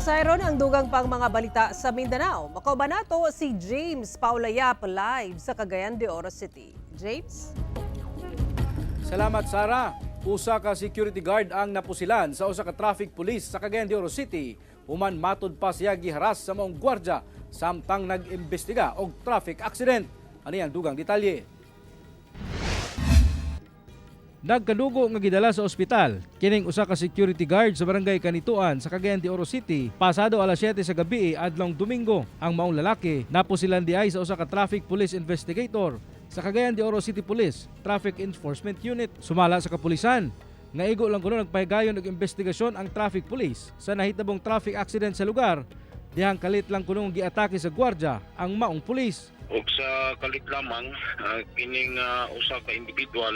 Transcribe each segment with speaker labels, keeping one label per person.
Speaker 1: Atong sayron ang dugang pang mga balita sa Mindanao. Makauban nato si James Paulo Yap live sa Cagayan de Oro City. James?
Speaker 2: Salamat, Sara. Usa ka security guard ang napusilan sa usa ka traffic police sa Cagayan de Oro City human matud pa siya giharas sa maong gwardya samtang nag-imbestiga og traffic accident. Ani ang dugang detalye. Nagkadugo nga gidala sa ospital kining usa ka security guard sa Barangay Canitoan sa Cagayan de Oro City pasado alas 7 sa gabi adlong Domingo. Ang maong lalaki napusilan diay sa usa ka traffic police investigator sa Cagayan de Oro City Police Traffic Enforcement Unit. Sumala sa kapulisan, nga igo lang kuno nagpahigayon og investigasyon ang traffic police sa nahitabong traffic accident sa lugar dihang kalit lang kunong giatake sa gwardya ang maong pulis.
Speaker 3: Ug sa kalit lamang kining usa ka individual,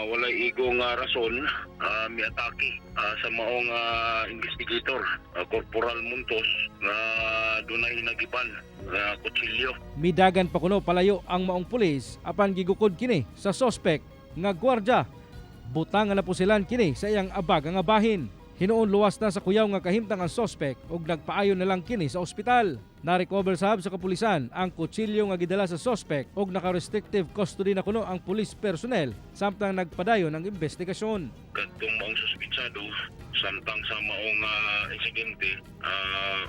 Speaker 3: walay igo nga rason, miatake sa maong investigator, Corporal Muntos, nga dunay nagiban nga kutsilyo.
Speaker 2: Midagan pa kuno palayo ang maong pulis apan gigukod kini sa sospek nga gwardya. Butang nga napusilan kini sa iyang abag nga bahin. Hinuon luwas na sa kuyaw nga kahimtang ang sospek ug nagpaayon na lang kini sa ospital. Na-recover sab sa kapulisan ang kutsilyo nga gidala sa sospek ug naka-restrictive custody na kuno ang police personnel samtang nagpadayon ang investigasyon.
Speaker 3: Kadtong maong suspitsado, samtang sa maong insidente,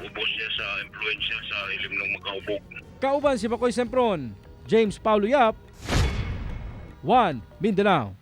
Speaker 3: ubos siya sa impluwensya sa ilim ng makaubog.
Speaker 2: Kauban si Makoy Sempron, James Paulo Yap, 1 Mindanao.